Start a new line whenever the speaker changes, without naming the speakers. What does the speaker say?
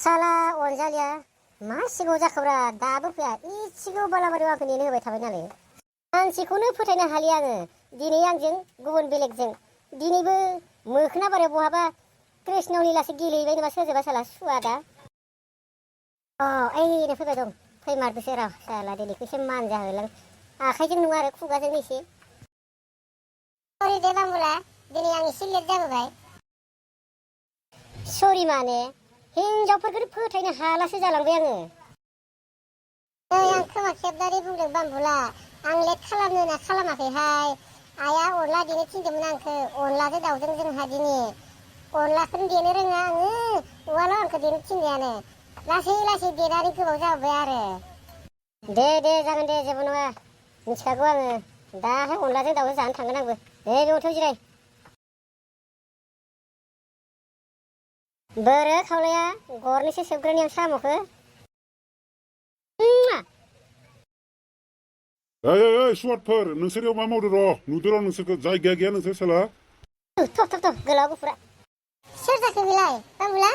साला अनजालिया मा सिगाङाव जाखोब्रा दाबो फैया इसिगाव बालाबारियाव आंखौ नेनो होबाय थाबाय नालाय सानसेखौनो फोथायनो हालिया आङो दिनै आंजों गुबुन बेलेगजों दिनैबो मोखोना बारियाव बहाबा कृष्ण लीलासो गेलेहैबाय नामा सोरजोंबा साला सुवादा ओइनो फैबाय दं फैमारदोसो र' साला दिनैखौ एसे मान जाहोलां आखाइजों नङा आरो खुगाजों एसे सरि दे बामुला दिनै आं एसे लेट जाबोबाय सरि माने हिनजावफोरखौनो फोथायनो हालासो जालांबाय आङो आं खोमा खेबनानै बुंदों बामुला आं लेट खालामनो होनना खालामाखैहाय आइया अनला देनो थिनदोंमोन आंखौ अनलाजों दाउजों जोंहा दिनै अनलाखौनो देनो रोङा आङो उवालाव आंखौ देनो थिननायानो लासै लासै देनानै गोबाव जाबोबाय आरो दे जागोन दे जेबो नङा मिथिखागौ आङो दाहाय अनलाजों दाउजों जानो थांगोन आंबो दे बेयावथ' जिराय बोरो खावलाया गरनैसो सोबग्रोनि आं साम'खौ
ओइ सुवादफोर नोंसोर मा मावदो र' नुदो र' नोंसोरखौ जायगा गैया नोंसोर साला
थब गोलाव गुफुरा सोर जाखो बेलाय बामुला